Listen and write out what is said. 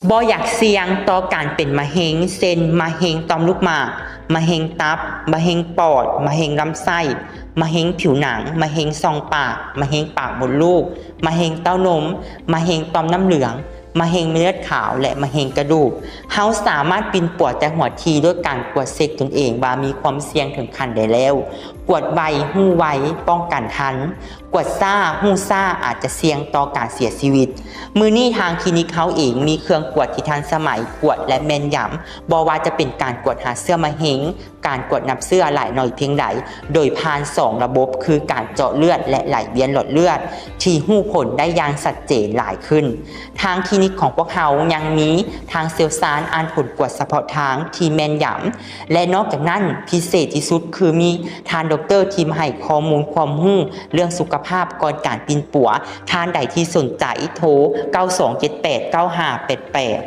ບໍ່ຢາກສ່ຽງຕໍ່ການເປັນມະເຮັງ ເຊັ່ນ ມະເຮັງຕ່ອມລູກໝາກ, ມະເຮັງຕັບ, ມະເຮັງປອດ, ມະເຮັງລຳໄສ້, ມະເຮັງຜິວໜັງ, ມະເຮັງຊ່ອງປາກ, ມະເຮັງປາກມົດລູກ, ມະເຮັງເຕົ້ານົມ, ມະເຮັງຕ່ອມນ້ຳເຫຼືອງ, ມະເຮັງເມັດເລືອດຂາວ ແລະ ມະເຮັງກະດູກ. ເຮົາສາມາດປິ່ນປົວແຕ່ຫົວທີດ້ວຍການກວດເຊັກຕົນເອງວ່າມີຄວາມສ່ຽງເຖິງຂັ້ນໃດແລ້ວ. ກວດໄວ, ຮູ້ໄວ, ປ້ອງກັນທັນ. ກວດຊ້າ, ຮູ້ຊ້າ, ອາດຈະສ່ຽງຕໍ່ການເສຍຊີວິດ. ມື້ນີ້ທາງຄລີນິກເຮົາເອງມີເຄື່ອງກວດທີ່ທັນສະໄໝ, ກວດ ແລະ ແມ່ນຢຳ, ບໍ່ວ່າຈະເປັນການກວດຫາເຊື້ອມະເຮັງ, ການກວດນັບເຊື້ອຫຼາຍໜ້ອຍພຽງໃດ, ໂດຍຜ່ານສອງລະບົບ ຄືການເຈາະເລືອດ ແລະ ໄຫຼວຽນຫຼອດເລືອດ ທີ່ຮູ້ຜົນໄດ້ຢ່າງຊັດເຈນຫຼາຍຂຶ້ນ. ທາງຄລີນິກຂອງພວກເຮົາຍັງມີທາງຊ່ຽວຊານອ່ານຜົນກວດສະເພາະທາງທີ່ແມ່ນຢຳ ແລະ ນອກຈາກນັ້ນ ພິເສດທີ່ສຸດຄືມີທ່ານດັອກເຕີທີ່ມາໃຫ້ຂໍ້ມູນຄວາມຮູ້ເລື່ອງສຸຂະພາບກ່ອນການປິ່ນປົວ. ທ່ານໃດທີ່ສົນໃຈ ໂທ ເກົ້າສອງເຈັດແປດ ເກົ້າຫ້າແປດແປດ.